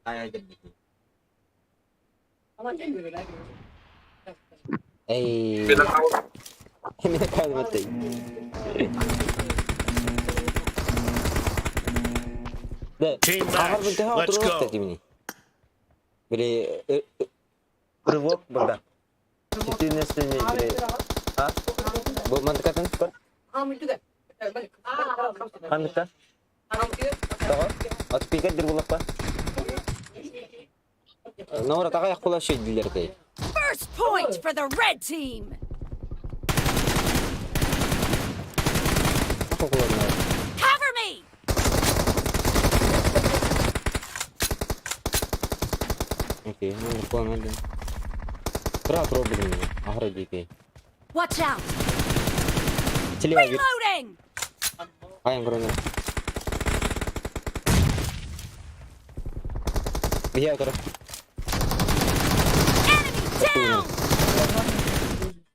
Эй, Team match. Let's go. Били рывок буда. Били а бу мантыкатын ханныкта тоҕо от спикер буллахпа Нора таҕайах була шөйдүлэр тэй. First point for the red team! Cover me! Окей, ну план Кыра пробудем ахра дикей. Watch out! Слева вверх. Reloading! Айан көрөнөр. Биһиэ отор. Enemy down!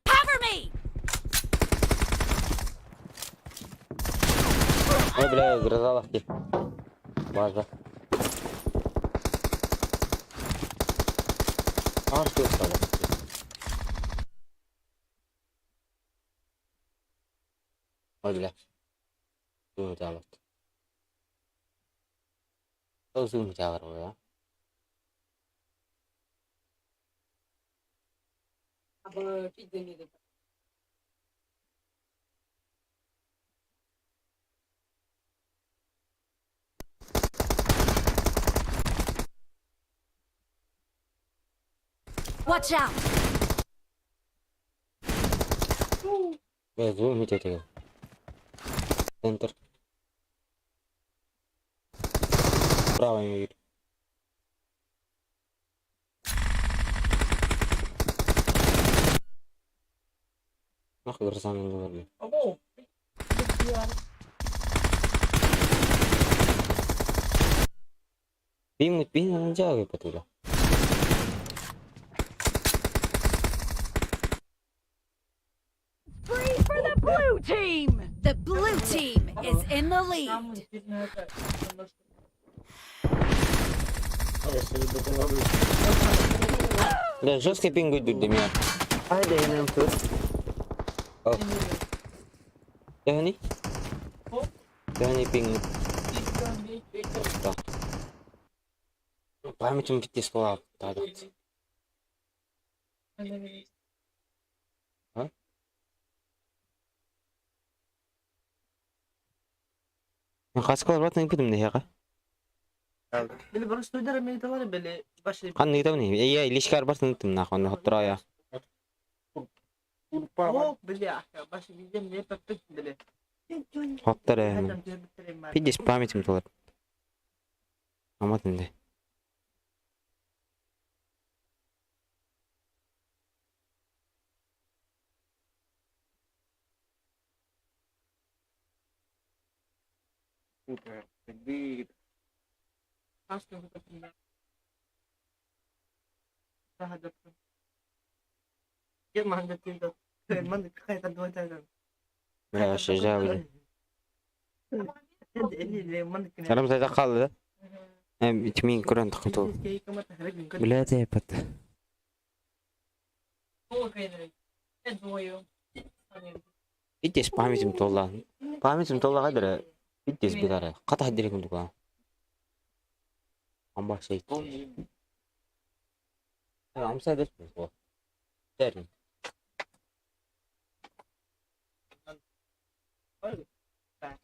Cover me! Ой, бля, грозалах ти. База. Артур стало. Ой, бля. Суумутаабат. Ол суумутаабар буолла. Watch out! Бля, суумутаатыгар. Центр. Право имеет. Нахуй грозаны говорили. Пимут пин дягай потуда. Three for the blue team! The blue team is in the lead. Бля, жесткий пинг будет для меня. О. Төһөнүй? Төһөнүй пинг? Да. Памятым битте слова тадык. А? Хаскалар батын ыппытым нэһиэхэ. Ханнык ыытабын Эйэ, лишкар бартын ыыттым нахуй, онно хоттороо Хоттор ээ. Пиздец памятым толор. Аматын да. Бля, вообще жабы. Сарам сайда қалды да? Итмин көрөн тақыту. Бля, тепат. Пиздец памятым толла. Памятым толла кадыр. Пиздец битары. Ката хаддирекин тука. Амба şey. Амса берпин го. Терин.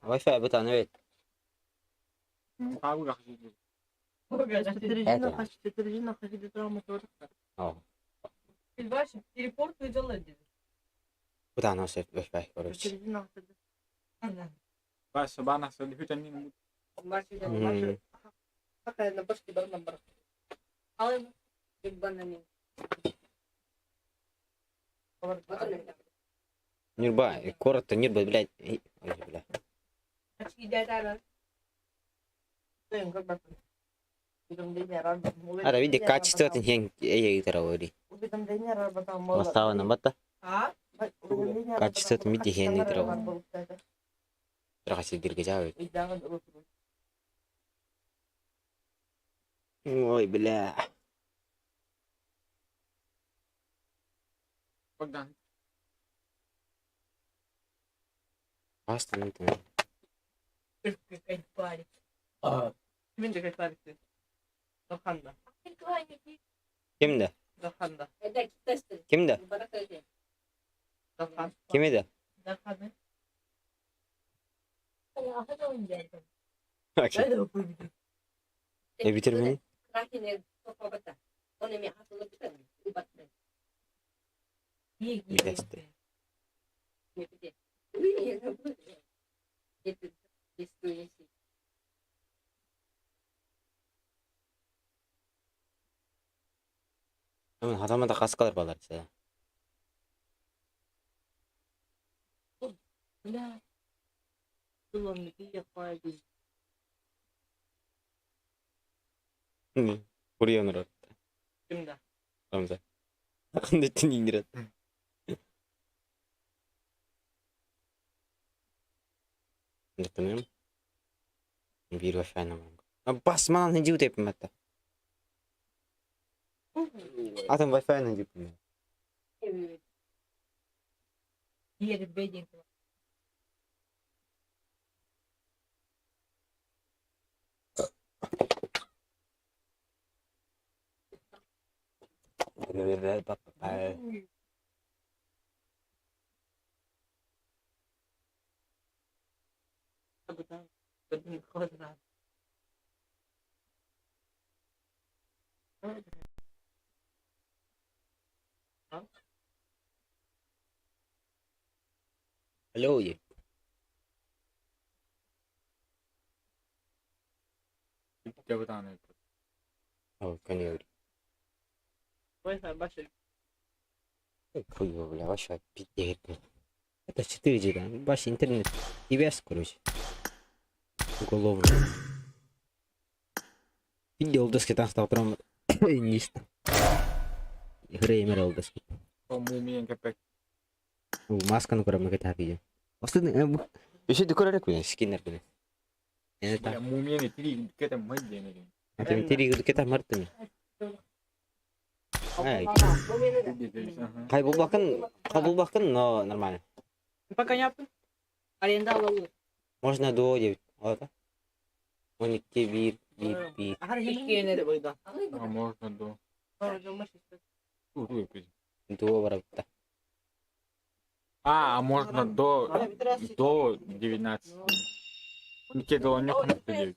Wi-Fi бытан evet. О. Бытан осы Wi-Fi короче. М. Нюрба, коротко, Нюрба, блядь. Ой, бля. Ара, види, качествотын хен эйе гитара ори. Бастабана батта. Качествотын види хен гитара. Трахасы дирге жабы. Ой, бля. Богдан. Паста не там. Kimdi? Kimdi? Kim edi? Okey. E bitirmeyin. Видасты. Адамада каскалар балар. Курьер. Рамза. Кандай түнүн кирет? Тэмэм. Биир Wi-Fi Бас манан хинжи үтэп мэтта. Атом Wi-Fi хинжи үтэп. Алло, е. О, конечно. Хуй его, бля, вообще пиздец. Это 4G, да? Баш интернет. ТВС, короче. Уголовный. Видео олдоски там стал прям нисто. Греймер олдоски. Маска ну курам кета видео. Остын еще декорер куя скиннер куя. Это. Это тири кета мартын. Кай бул бакын, но нормально. Пока не Аренда алалы. Можно до 9. Вот. 12 1 1 1. А можно до. До барабта. А, можно до 19. 12 до 9.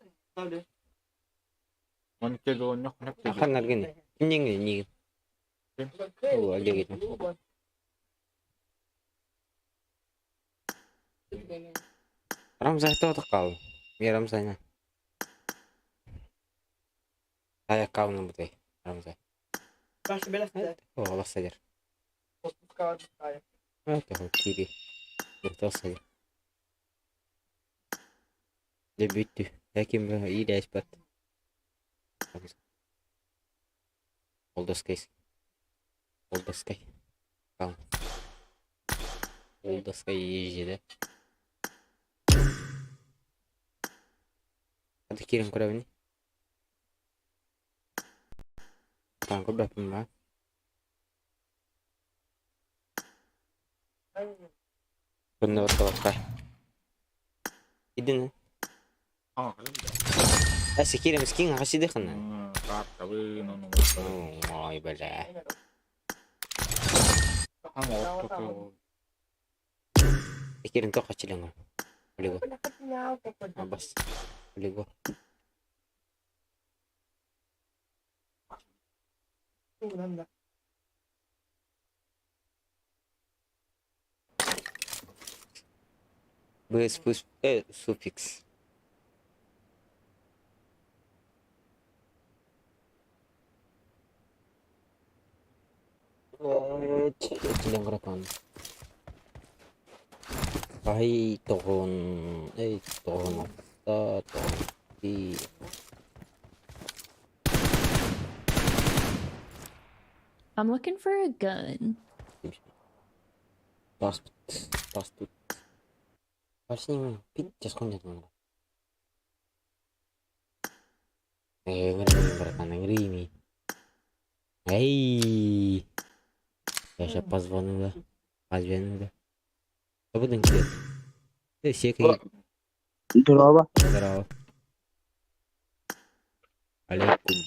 12 до 9. Ахан аргын. Кимнең не? О, Олег. Рамзай тоодох кал. Мен Рамзайна. Аяк калны бутай. Рамзай. О, аласадер. Это кири. Буртасадер. Дебüttü. Ләкин иләш бат. Олдаскай. Олдаскай. Кал. Олдаскай ежеді. Hadi кирен көрәбін. Таң көрбәппін ба? Күнне орталыққа. Идин. Әсі киреміз кең ағасы дехін. Ой, бля. Кирен тоқ ачылың. Олего. Абас. Олего. Б суффикс. Ай тоҕон, эй тоҕон, та тоҕон, ти. I'm looking for a gun. Паспорт, паспорт. Парсни пиздец хуйня там. Ыҥырыы, братан, ыҥырыы миин. Эй! Я сейчас позвоню, да. Позвоню, да. Будем кидать. Э, все какие. Здорово. Здорово. Алейкум.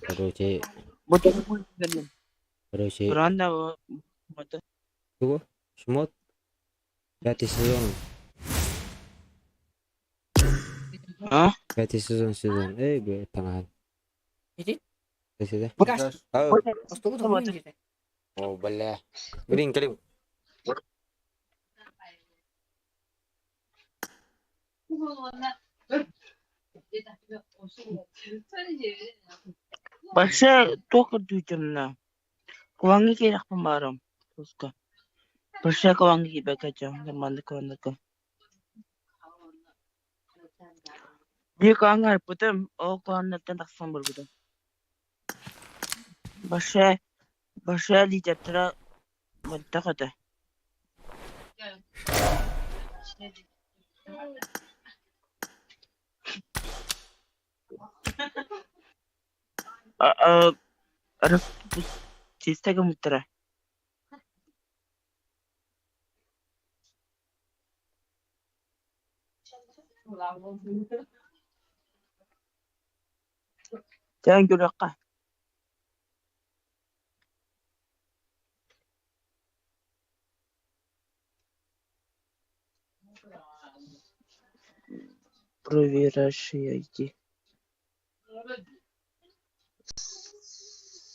Короче, короче, Рано. Чего? Шмот? Пятый сезон. А? Пятый сезон, сезон. Эй, бля, таҥаһын. Ити? Сюда. Гаш. Ау. Остуолу тоҕо индирде. О, бля. Блин, кэлим. Большая только дүүтэмнэ. Кулаңы киэрэхпин баарым. Туска. Большая кулаңы киирбэкэ маннык маннык. Биир кулаҥҥа арыппытым, ол куланнартан тахсан барбытым. Большая большая лидердара мөлтөх этэ. Чисто гыммыттара. Чээн көрүөххэ. Проверяющий ID.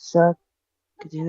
Сак где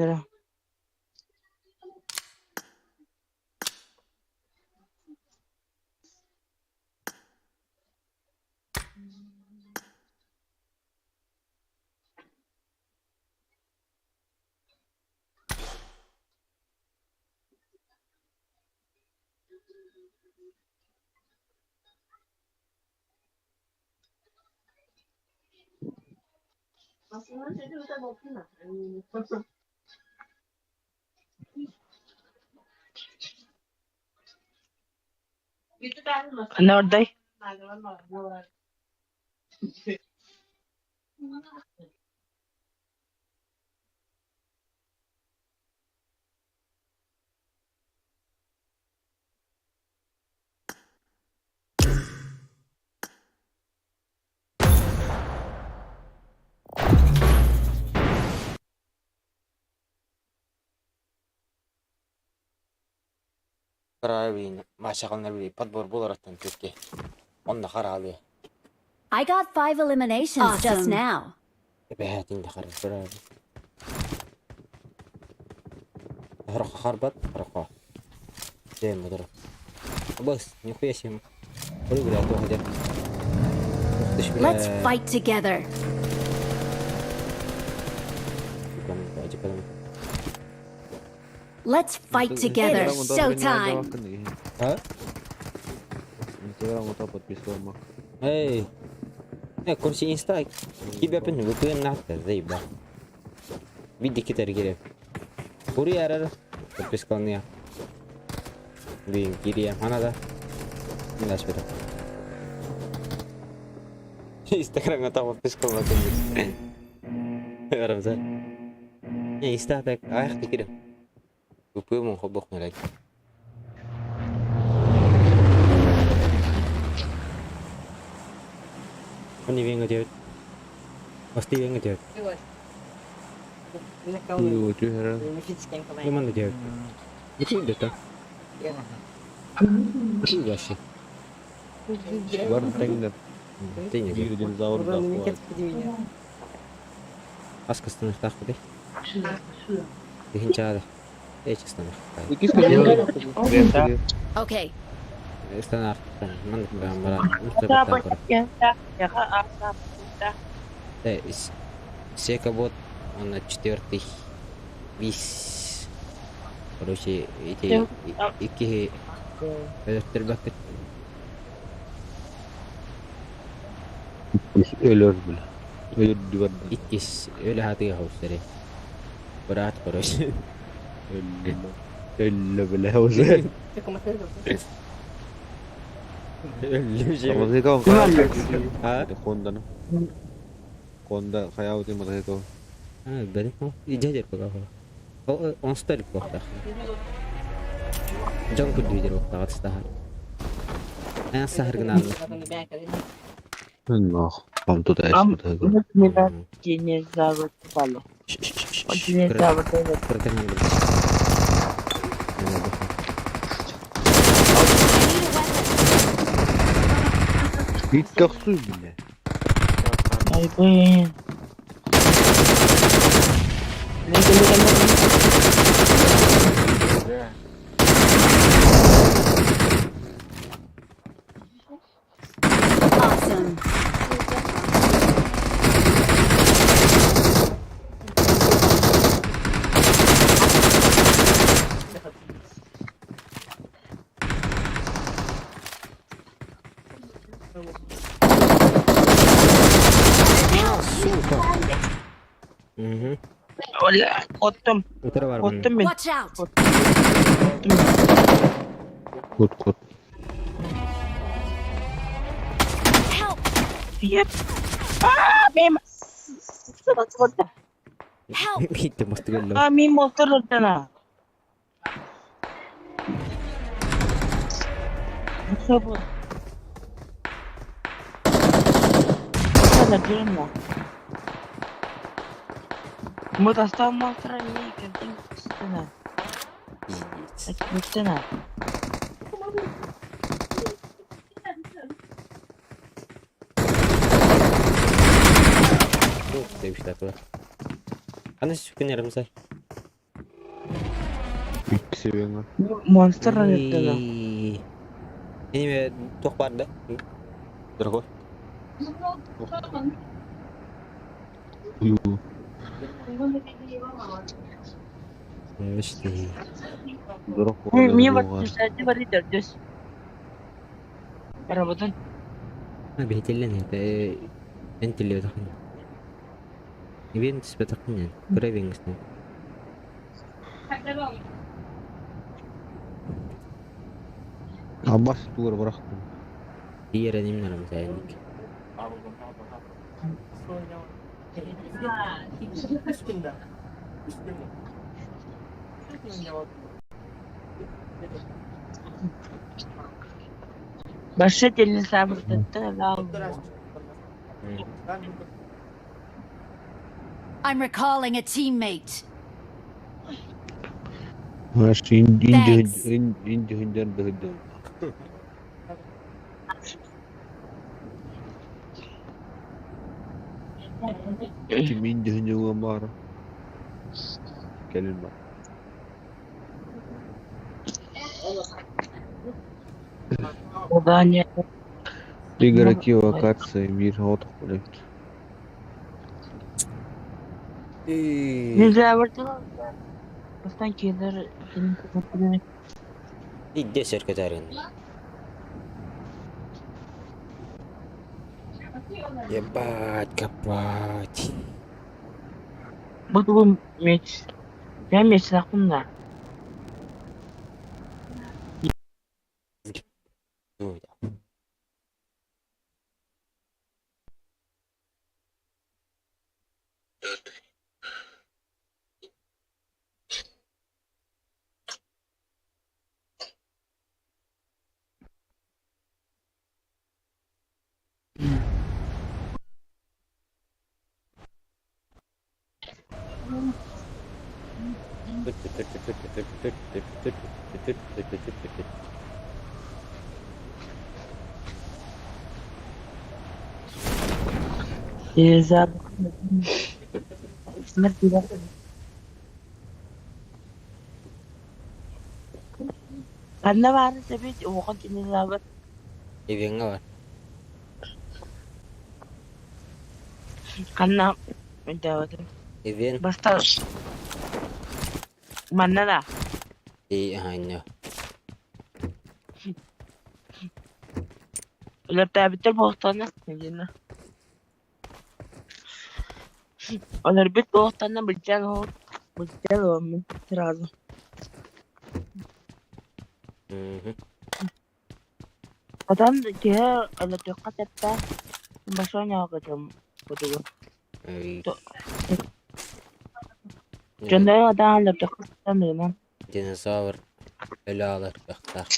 Ханна бардай? Карабин, Маша били подбор буолараттан түрке. Онно хараалыы. I got 5 eliminations just Awesome. now. Эбэһээтин да хара көрөбүн. Харах харбат, харах. Дем мудр. Бас, нихуя себе. Ой, бля, то хотя. Ух ты ж, бля. Let's fight together. Let's fight together. Showtime. А? Instagram atau подписываем. Эй. Короче, инста киберпин VPN нахта, заеба. Види китер кире. Кури арар подпискалния. Блин, кирия, она да. Не дашь это. Инстаграм готов подпискална. Арамза. Не, инста так, ах ты кире. VPN мон хобох нелек. Они венга делают. Ости венга делают. Команда делают. Бутыль это. Бутыль вообще. Бар теңдеп. Теңдеп. Бир динозавр да бар. Аскастан тах бит. Дихин чаада. Эч станах. Okay. Станах. Ман бара. Сека бот, он на четвертый. Бис. Короче, эти икки өлөртөрбөккүт. Өлөр бля. Өлөр диварда. Иккис өлө хатыга хаустары. Брат, короче. Өллө бля уже. Өллүм. Мотоцикл Ким хайа өллө? А? Хонданы. Хонда хайа ути мотоцикл. А, бэрин. Идэ дер кога. О, онстар кога. Дьон көрдүү дер кога тастаһар. Эн сахар гынан. Нох, вам тут эс Ам, мотоцикл. Мина динозавр попало. Динозавр. I need a weapon. Иккахсу бля. Ай, блин. Где? Awesome. Сука. Угу. Оля, оттом, Утара бар мын. оттом мен. Watch out. Оттом мен. Кут кут. Help. Yep. Аа, мен Help. Хитте мостугелло. Аа, мен монстр өлтөнө. Мы достал монстра не картинка. Пиздец. Ух ты, что Аны сүкенерим сай. Икки себең Монстр өлтөнө. Эме тох бар да. Дорогой. Ую. Мышты. Дорог Мен вот кстати дөрдөс. Работан. А бетелен это эн теле тахын. Ивен түспе тахын. Көрө беңистен. Абас тугар барахтым. Иере немнәрем сәйник. Башы теле сабыртты лау. I'm recalling a teammate. Маш инди Thanks. инди хиндер дыгды. Ким инди хиндер бар. Келин бар. Задание. Игроки локации мир отох блядь. Нельзя вертела. Бастан кедер. Идде серкетәрин. Ебать, копать. Буду меч. Я меч нахуй. Ой, да. Нельзя. Ханна баары себит уохан динозавр. Ивенге бар. Ханна өйдөбөтүм. Ивен. Баста манна да. И anya. Өлөртөөбүттэр буолуохтарына диэнэ. Өлөрбүт буолуохтарына былдьаан ол былдьаан ылабын сразу. Мгм. Отон киһи өлөрдөххө сөптөөх большой ньоҕокотум кутугу. Эй. Дьоннору адаан өлөрдөххө саныынан. Динозавр өлө аалар кыахтаах.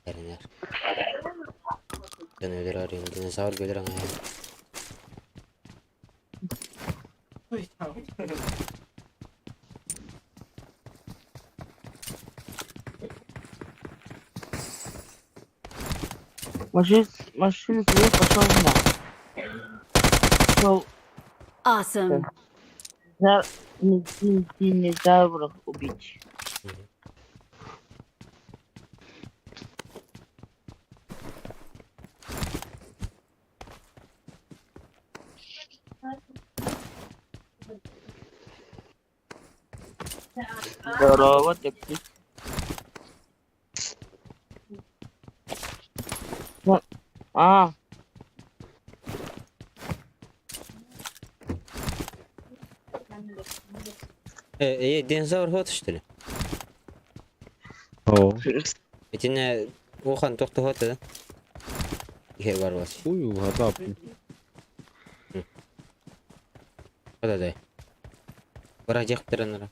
Эрэнэр. Дьон өлөр арыйан динозавр өлөр аҥаһын. Машина, машина свою пошел на. Пошел Awesome. за динозавров убить. Здорово, такси. А. Э, динозавр вот что ли? О. Итиннэ улахан туох туһата да? Иһэ бар бас. Уй, угадап. Хода Бара дьахтаранара.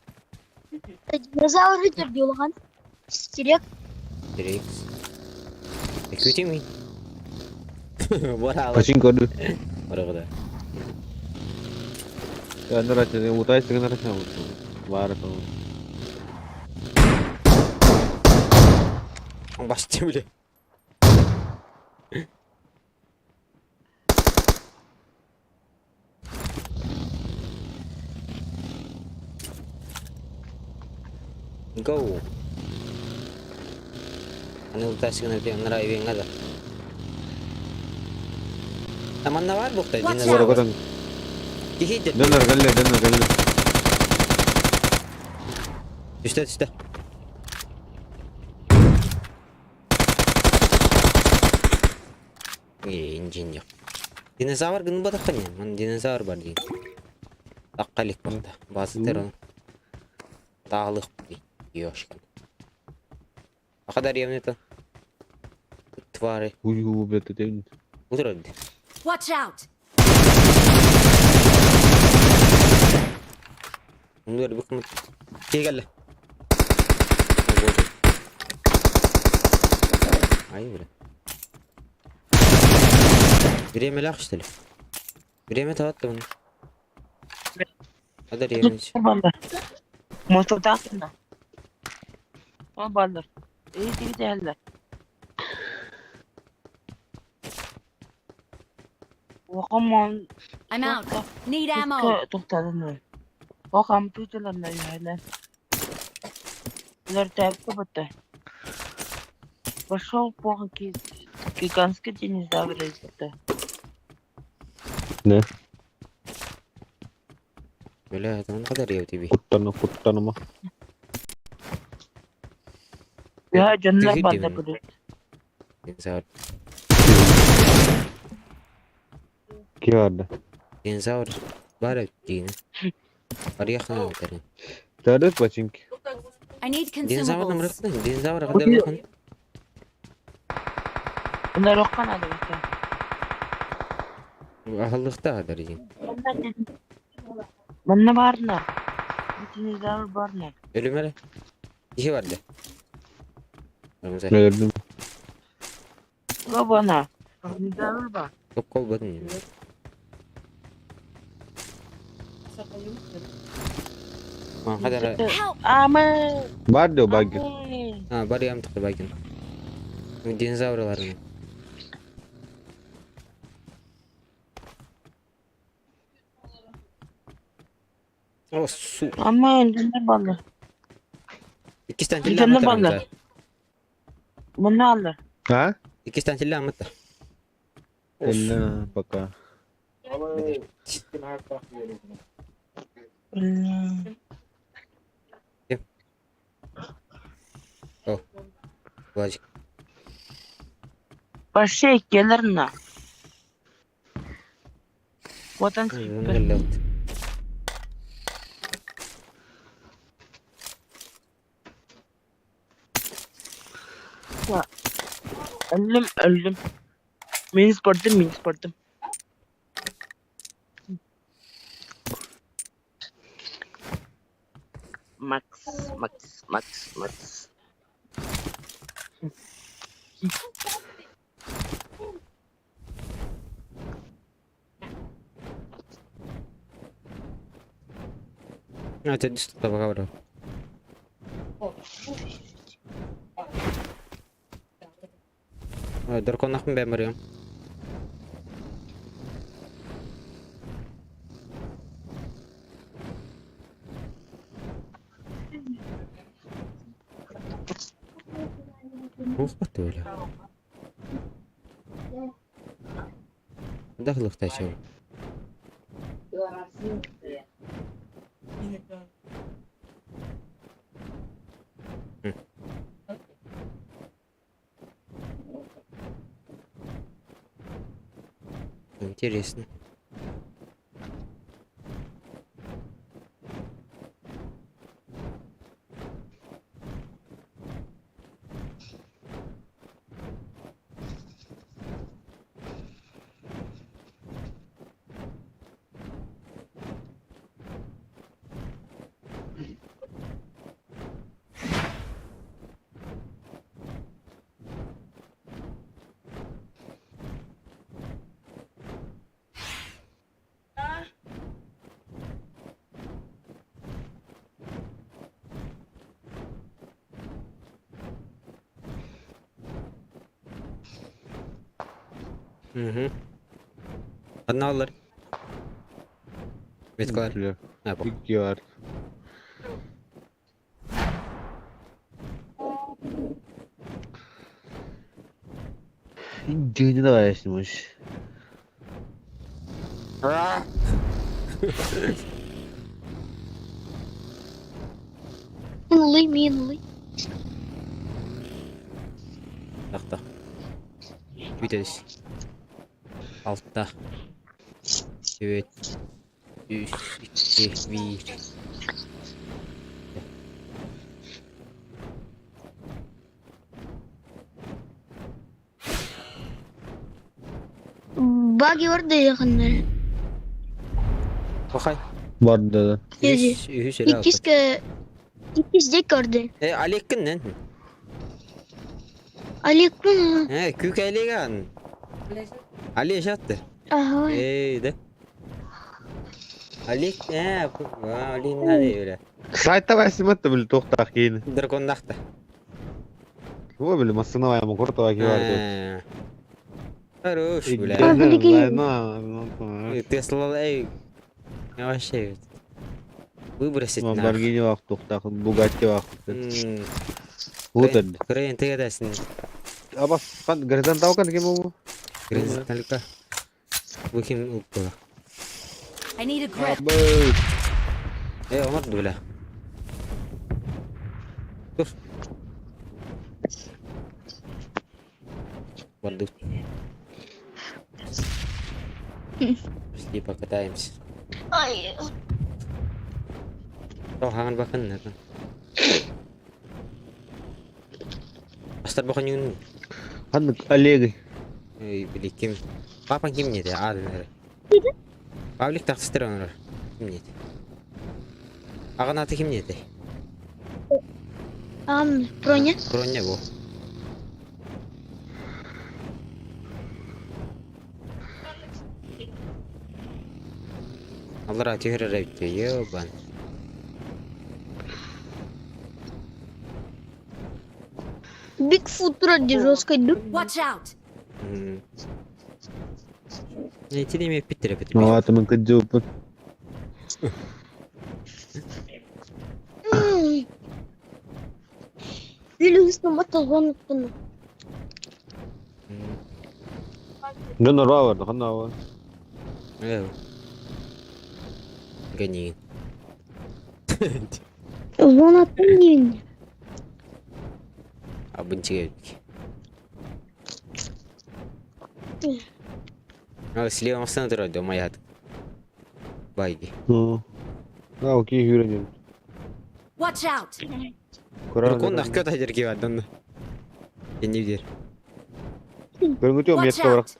Динозавр төрдү Стерек. Рекс. Күтүмүй. Бара Пачин көрдү. Барагыда. Анара утай сыгынара Баар то. Басты биле. Go. Аны утасыгына анара ивенга да. Таманна бар букта Watch динозавр. out. Барагыдан. Кихи Дönөр гэлле, дönөр гэлле. Түстэ түстэ. Э, инжен жоқ. Динозавр гын батаққан не? Ман динозавр бар дейін. Аққалик бақта. Басы тер Тағылық дейін. Ёшкин. Ақадар емнеті. Твары. Уй, убет этен. Утырады. Watch out. Өндөр бүкміт. Кегелі. Ай, бля. Время лях, что ли? Время таватты bunu. Hadi yemiş. Баллар. Мототакна. О баллар. Эй, тигдэллэр. Уокомон I'm out. Need ammo. Тухталын. О компьютерлерна үһэлэр. Лэртээпкэ бытта. Пошел плохо гигантский динозавр это. Не. Бля, это он kadar yev TV. Куттаны, куттаны ма. Я дьоннор Тиги баллар дивин. будет. Динозавр. Киарды. Динозавр. Бар дейін. Бар яқын өтірін. Тәрді пачинки. I need Динозавр consumables. намрықты. Динозавр қадар яқын. Bunlar оккан ады бит. Ахыллықта қадар дейін. Манна барна. Динозавр барна. Ölüm әлі. Кихи барды. Рамзай. Өлөрдүм. Бана. Динозавр бар. Көп қол бадын. Ман қадар. Help. Амы. Бар дио баги. А, бар ям тұқты багин. Динозаврларын. О, су. Амы, динозавр баллар. Икистен тилли Динозавр аматта баллар. Рамзай. Мына аллар. А? Икистен тилли аматта. Элле пока. Владик. Вообще келерна. Ватан Bunu Өллүм, өллүм. Минус көрдүм, минус көрдүм. Макс, Макс, Макс, Макс. А, это что говорю. Драконахпын бэм барыам. Ух, бля. Дахлыхтачыл. Интересно. Угу. Одна Меткалар. Бля, А, бо. Икки бар. Дьиҥи давай снимусь. Ыллый, мин ыллый. Тахта. Бүтэбис. Алта. Түөрт. Үс. Икки. Биир. Баги бар да якыннары. Бахай. Бар да. Үһүс, үһүс эле Иккис иккис көрдө. Э, Олеккин Олег кун. Э, күкәйлеген. Али жатты. Ага. Эй, да. Олег, э, Алин надо бля. Сайтта басыматты били тоқтақ кейін. Драконнахта. О, били массына вайма куртова кибарды. Э. Хорош, бля. Тесла, эй. Вообще. Выбросить нахуй. Lamborghini вақ тоқтақ, Bugatti вақ. М, Утыр. Крейн тегедесин. Абас, қан граждан тауқан кем ол? Крейн только. Выкин упала. I need a grip. Абы. Эй, он бля. Тур. Барды. Пошли покатаемся. Ай. Тоһаҕын бакын Астар бакын юн. Ханнык Олег. Эй, били ким? Папа ким не А, наверное. Павлик тахсыстыр онор. Ким не Ағын аты ким не Ам, броня. Броня бу. Аллара түһэрэр эбит ёбан. Бигфут вроде жестко иду. Watch out! Итини эми эппиттэр эбит. Ата мен кыдьыппын. Или мотогон Гына бар, ханна бар. Э. Гони. Вон аттын Абынчыга эбит. Слева машина турар дома ят. Байги. А, окей, хүренем. Watch out! Дракон нахкет адер киба донна. Кенни бир. Көрүҥүтү Watch метка бырах. out!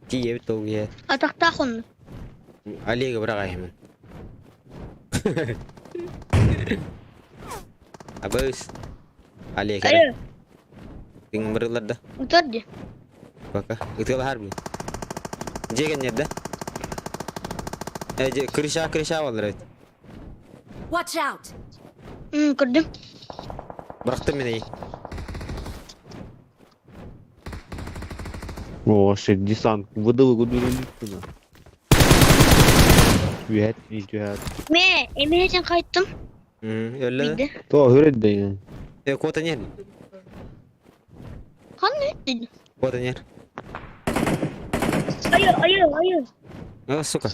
Тиийэбит долгуйа. Атахтаах онно. Олега быраҕайымын. Абыс. Олег эрэ. Айы, Тыҥ бырылар да. утар ди. Пока. Ытыалаһар бу. Дьиэ кэннэр да. Э, дьиэ, крыша, крыша буоллар эбит. Watch out! Көрдүм. Бырахтым мин эйи. О, вообще десант. Выдал гудуру. Түһэт, түһэт. Ме, эмиһетин кайттым. Өллө да. Бийде. То хүрет да. Э, куота нер. Ханна өттүн? Куота нер. Айы, айы, айы. О, сука.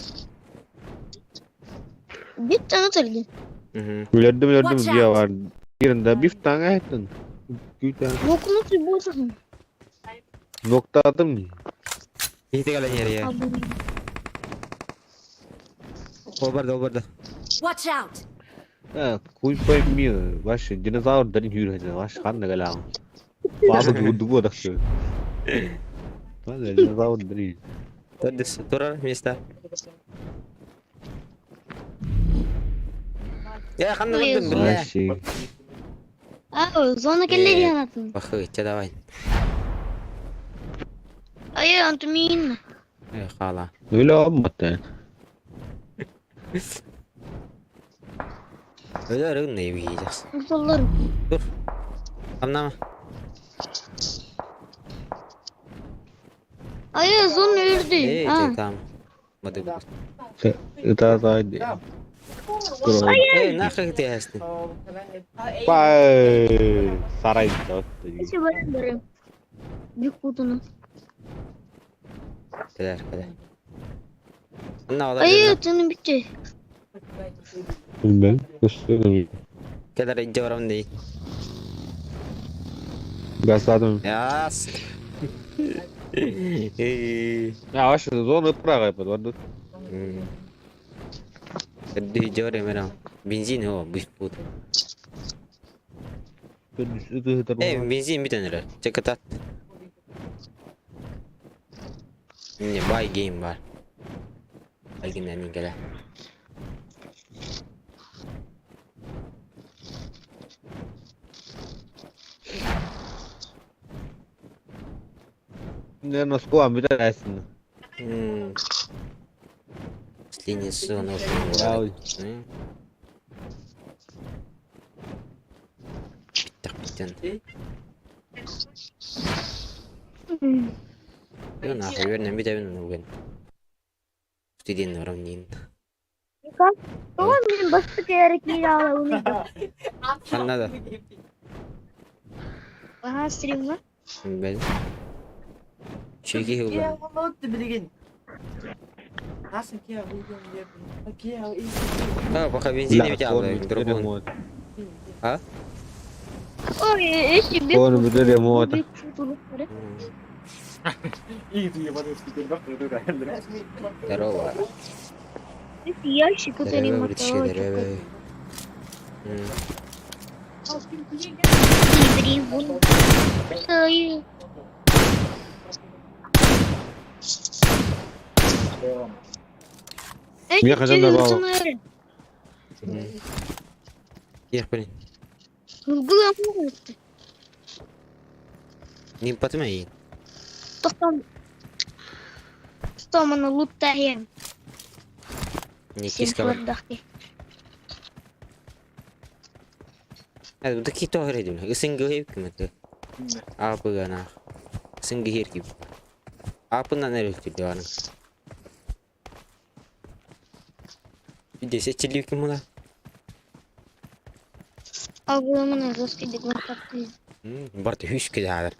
Бит таны тырды. Үлэрдим үлэрдим Watch дьиэ out. бар. Киринда биф таҥа эттин. Күүтэ. Бокunu tüy Ноктадым. Киһити кэлэн иһэр я. Ол барда, ол барда. Watch out! Э, хуй пойми, вообще динозавр дарын хүрэ вообще ханна галаа. Баба гудбу дахсы. Динозавр дарын. Төрдүс, турар место. Я ханна бардым, бля. Вообще. Aa, зона келле диэн атын. Бахы, чэ давай. Айы, антумин. Э, хала. Öyle olmadı. Öyle arın ne yiyeceğiz. Sollarım. Dur. Anlama. Айы, зона үрдү. Эй, А. tamam. Hadi. Ыта сайды. Эй, нахрен ты ясный. Бай. Сарай. Неше барым барым. Büyük kutunu. Кэлэр, кэлэр. Анна олар. Айы, тыным битти. Ben gösteririm. Кэлэр иджи барам дей. Gasladım. Яс. Эй. Ya вообще зона прага yapar. Төрдү жор эмерам. Бензин о, бүт. Эй, бензин бүтэн эрэр. Чекатат. Не, бай гейм бар. Айгиннен кэлэ. Ne nasıl kovan bir tanesini. Последняя зона Ya уже. Питтах питтен. Ну нахуй, верно, бит эбин уген. Студен равнин. Tamam benim basit gerek değil ağlamı. Ханна да. Aha streamla. Бэл. Чеки хылба. А, пока бензин не взял, другой. А? Ой, eşi büyük Onu bir de remote. Büyük kutulu. Здорово. Ящик Здорово, братишка, здорово. Мен қашан да бал. Ехали. Не потмей. Тоқтам. Луттайым. Не киска. Такие то говорили. Сингл хейп Апы гана. Сингл херки. Апы на нервик тебе Десять челюки мула. Агуламын жесткий дегматакты. Барты хүшке дағыр.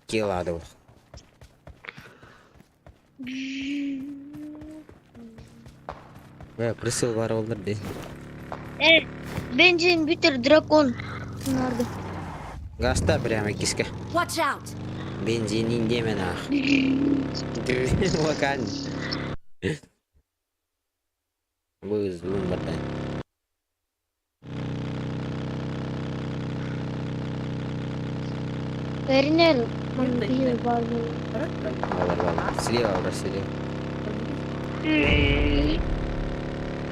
Келады ол. Бә, прысыл бар олар де. Э, бензин битер дракон. Нарды. Гаста прямо киска. Watch out! Бензин демен ах. Лакан. Быз, барда. Вернер, Манна киһи баар буолла. Балар балар. Слева бар, слева.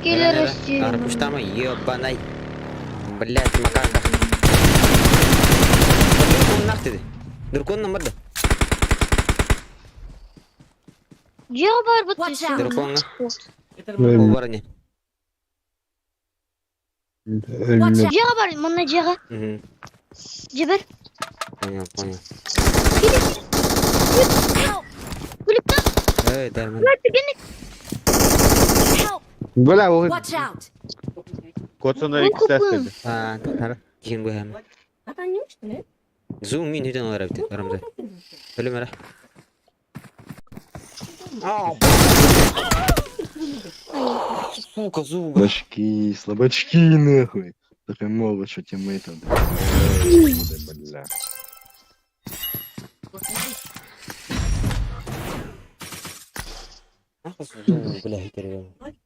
Келер Эра, өстүн. Арпуштама, ебаный. Блять, макака. Дракон нах dedi. Дракон номер да. Дьиэҕэ баар Watch out. Драконга. Ол бар не. Watch out. Дьиэҕэ бар, манна дьиэҕэ. Угу. Дьиэбэр. Понял, понял. Help! Күлүктэн Эй, Дарман. түгенник. Help! Бля, ол Watch out! Котсона иксәс dedi. А, тара. Киһин бу хэм. Zoom in hüden olarak bitti. Aramda. Ölüm ara. Сука, зуга. Слабачки, слабачки, нахуй. Такая мова, что тиммейта, бля. Нахуй бля, хитер.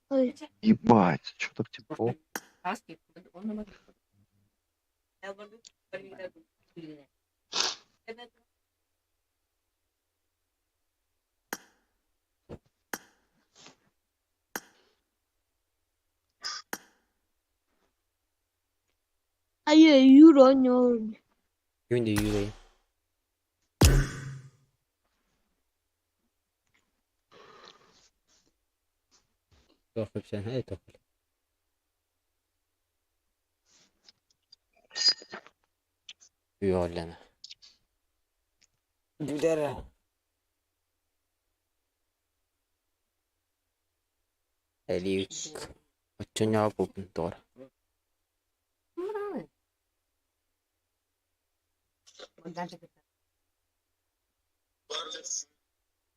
Ой. Ебать, что так тепло? Айы, юро нөр. Күндө юрей. Тоқып сен, эй, тоқып. Uyarlama. Güdere. Elif. Очоня попын тор.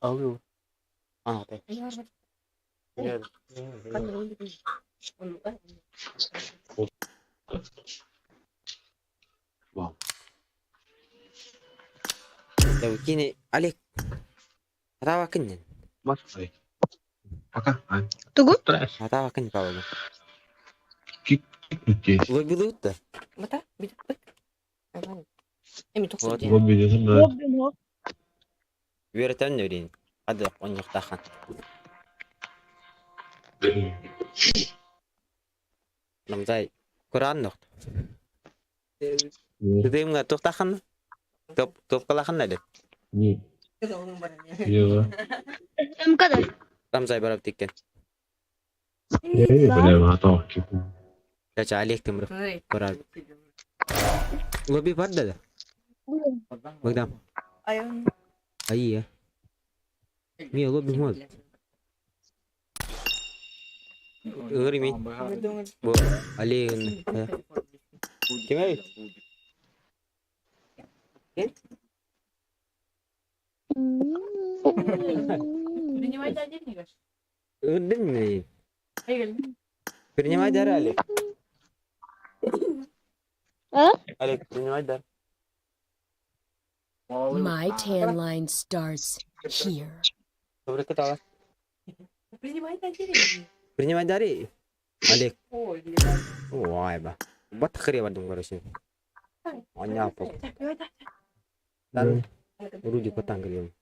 Алло. А, ты. Кини Олег. Атава киннен. Пока. Тугу? Атава кин павлы. Лобилут да. Вот. Үөрэтэн өрин. Ады оньяктахан. Намзай Коран нохт. Тыдымга тохтахан. Топ топкалахан әле. МКД. Рамзай барап тиккен. Чача Олег Тимуров. Коран. Лоби бар да. Богдан. Айя. Ми лоби мод. Ырми. Бу Олег. Ким эбит? Ырдым. Принимай дар, Олег. А? Олег, принимай дар. My tan line starts here. Добрый катала. Принимай дары. Олег. Ой, ба. Бат хре бардым, короче. Оня пол. Дан. Руди потан галим.